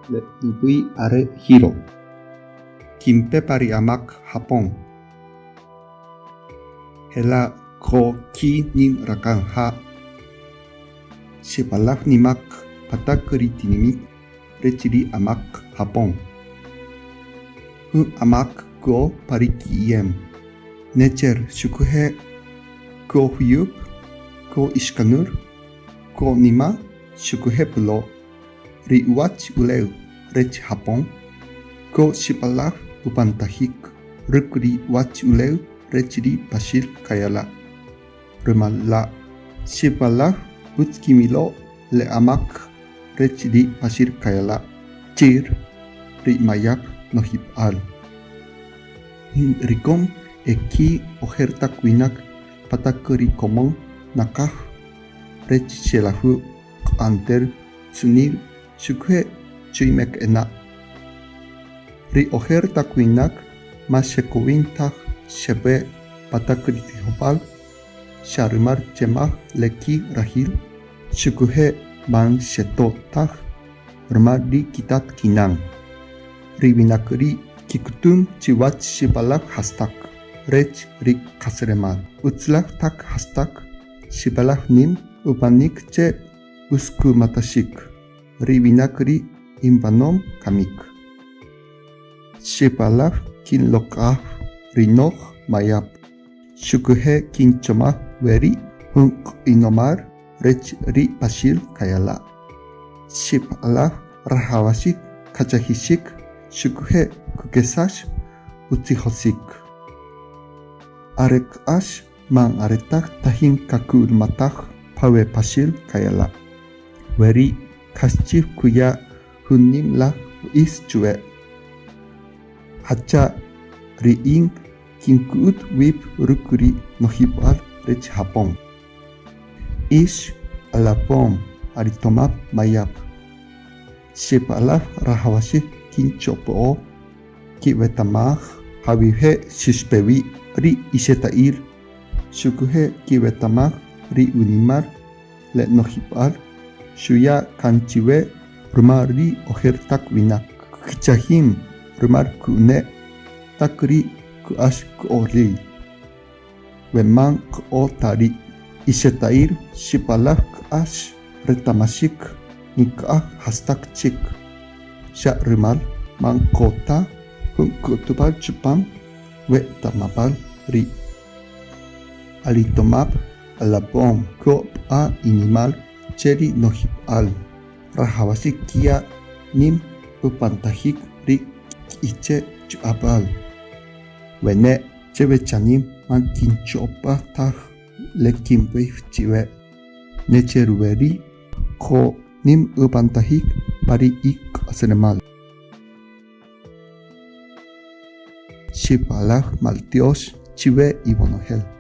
Le nub'i' are Hiro. Kinpe pa ri amaq' Japón. Jela' k'o k'i nim raqan ja'. Sib'alaj nima'q pa taq ri tinimit rech ri amaq' Japón. Jun amaq' k'o pa ri k'iyem. Necher xuquje' k'o juyub', k'o ixkanul, k'o nima' xuquje' plo. Ri uwach ulew rech Japón k'o sib'alaj ub'antajik ruk' ri uwach ulew rech ri Paxil Kayala'. Rumal la' sib'alaj utz kinwilo le amaq' rech ri Paxil Kayala' chir ri mayab' nojib'al. In riqom e k'i ojer taq winaq pa taq ri komon naqaj rech Xelaju' Q'anter Tzunil xuquje' Chuymeq'ena'. Ri ojer taq winaq ma xekowin taj xeb'e pa taq ri tijob'al xa rumal che maj le ki rajil xuquje' man xeto' taj rumal ri kitat kinan. Ri winaq ri' kik'utum chiwach sib'alaj jastaq rech ri k'aslemal, utzalaj taq jastaq sib'alaj nim ub'anik che usuk'umataxik ri winaq ri inb'anom kamik. Sib'alaj kinloq'aj ri no'j mayab', xuquje' kinchomaj we ri' jun q'inomal rech ri Paxil Kayala'. Sib'alaj rajawaxik kachajixik xuquje' kukesax utzijoxik. Are k'ax man are taj tajin kak'ulmataj pa we Paxil Kayala'. We ri' qastzij kuya' jun nim laj b'is chwe. Jacha' ri in kink'ut wib' ruk' ri nojib'al rech Japón. Ix alab'om alitomab' mayab'. Sib'alaj rajawaxik kinch'ob'o kiweta'maj jawije' xixpe wi ri ixeta'il xuquje' kiweta'maj ri unimal le nojib'al xuya' kan chiwe rumal ri ojer taq winaq kichajim rumal kune' taq ri k'ax k'olil. We man k'o ta ri ixeta'il sib'alaj k'ax reta'maxik nik'aj jastaq chik, xa rumal man k'o ta jun k'utb'al chupam we eta'mab'al ri'. Alitomab' alab'om k'o b'a inimal che ri nojib'al, rajawaxik kya' nim ub'antajik ri K'iche' Ch'ab'al. Wene' che we chanim man kinch'ob'a taj le kinb'ij chiwe, necher we ri' k'o nim ub'antajik pa ri ik'aslemal. Sib'alaj maltyox chiwe iwonojel.